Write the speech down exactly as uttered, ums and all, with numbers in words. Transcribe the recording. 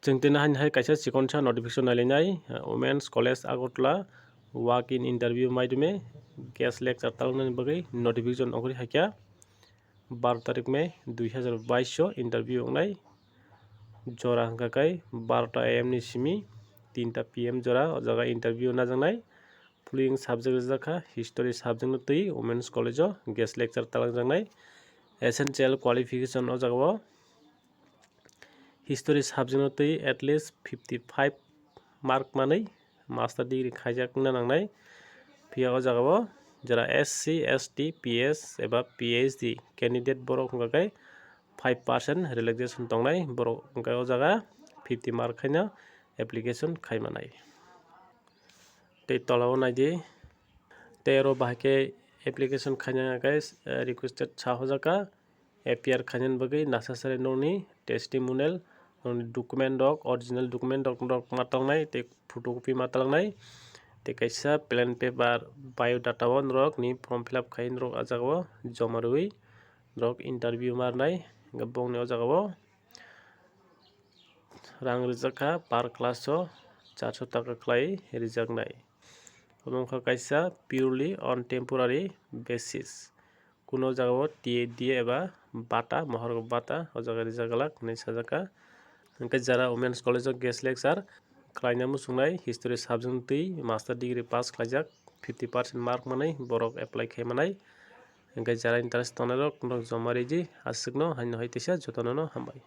Chwng tini haino hai kaisa chikonsa notification nailainai, uh, Women's College Agartala walk-in interview maidume guest lecture taloknani bagwi notification ogori haikha. Baro tarik May dui hazar baish o interview wngnai. Jora hwnkha khe barota A M ni simi tinta P M jora o jaga interview najaknai. Following subject rijak kha, history subject no twi Women's College o guest lecture talangjaknai. Essential qualification o jaga o history subject no twi at least fifty five mark manwi master degree khaijak wngna nangnai. Phiya o jaga o jora S C, S T, P S eba P H D candidate borok hwnkha khe five percent relaxation tongnai, borok hwnkha o jaga fifty mark khaino application khai manai. Tei tola o naidi, tei oro bahai khe application khaina khe, eh, requested sa hojak kha. A P R khainani bagwi necessary nokni testimonial, nokni document rok, original document rok, rok ma talnai, tei photocopy ma talnai, tei kaisa plain paper, biodata o norok ni form fill up khai norok ah jaga o joma rwui norok interview ma rwnai. Hwnkhe bongni o jaga o rang rijak kha per class o charso taka khlai rijaknai. Omo wngkha kaisa purely on temporary basis. Kuno jaga o T A D A eba bata, mohor bata o jaga rijak glak hinwi sajak kha. Hwnkhe jara Women's College o guest lecture khlaina muchungnai, history subject twi master degree pass khlaijak, fifty percent mark manwi borok apply khai manai. Hwnkhe jara interest tongnai rok norok joma ridi, aswkno haino hai teisa jotono no hambai.